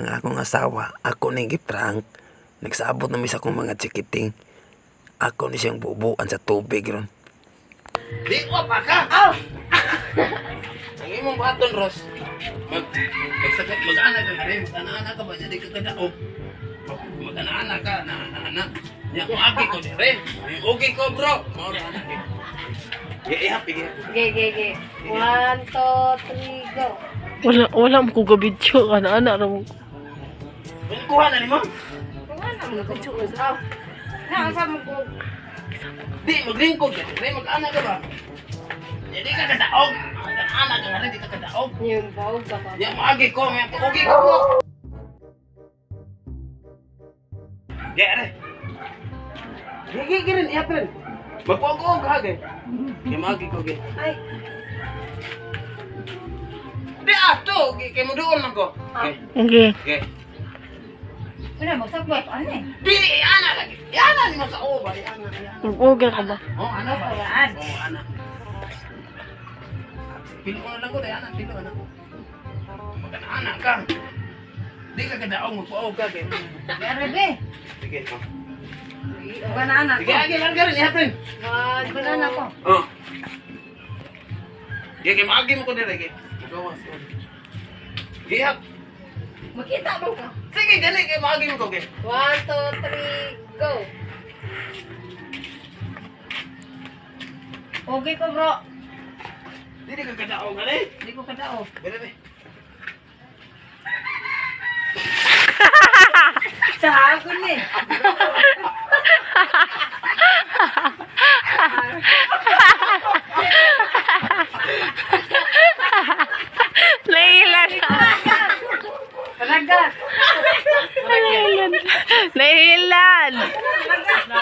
Ang akong asawa, ako ning giprank. Nagsabot na mi sa akong mga chikiting. Ako ni siyang bubuan sa tubig ron. Di ko pa ka. Aw! Ang imong baton, Ros. Magsakat mag-ana ka na rin. Mag-ana ka ba niya di ka kadaog. Mag-ana ka na ana. Nya agi ko dire. Ugi ko, bro. Mao ra ana. Ge ihap, ge. Ge, ge, ge. One, two, three, go. Wala, wala mo ko gabidyo ka na, ana ra mo. Kuha na nimo. Wala na mo nagkutso. Aw! Na, asa mo ko? Di maglingkod ka dire, mag-ana ka ba? Di ka kadaog. Mag-ana ka nga rin, di ka kadaog. Yung baog ka ba? Nya maagi ko, may ugi ko, bro. Ge are. Ge ge ge rin, ihap rin. Magpuog ka ge. Ge maagi ko ge. Ay! Di ato, ge kay mo doon man ko. Ge. Okay. Ge. Wala, magsabot. Ano eh? Di ana lagi. Ana nimo sa uba, ana. Ana. Mag-uga ka ba? Oh, ana ba? Walaan. Oh, ana. Pilo na lang ko, di ana, pilo ana. Mag-ana ka. Di ka kadaog, magpuog ka ge. Arabe. Sige. Oh. Banana Sige, agi lang ka rin, ihap rin. One, banana ko. Oh. Ge, kay maagi mo ko dire, ge. Gawas. Gihap. Makita mo ka. Sige, gani kay maagi mo ko, ge. One, two, three, go. Okay ko, bro. Dili ka kadaog gani. Hindi ko kadaog. Bere, be. Sa akon eh. Nahilan. Palaga. Nahilan. Nahilan. Palaga.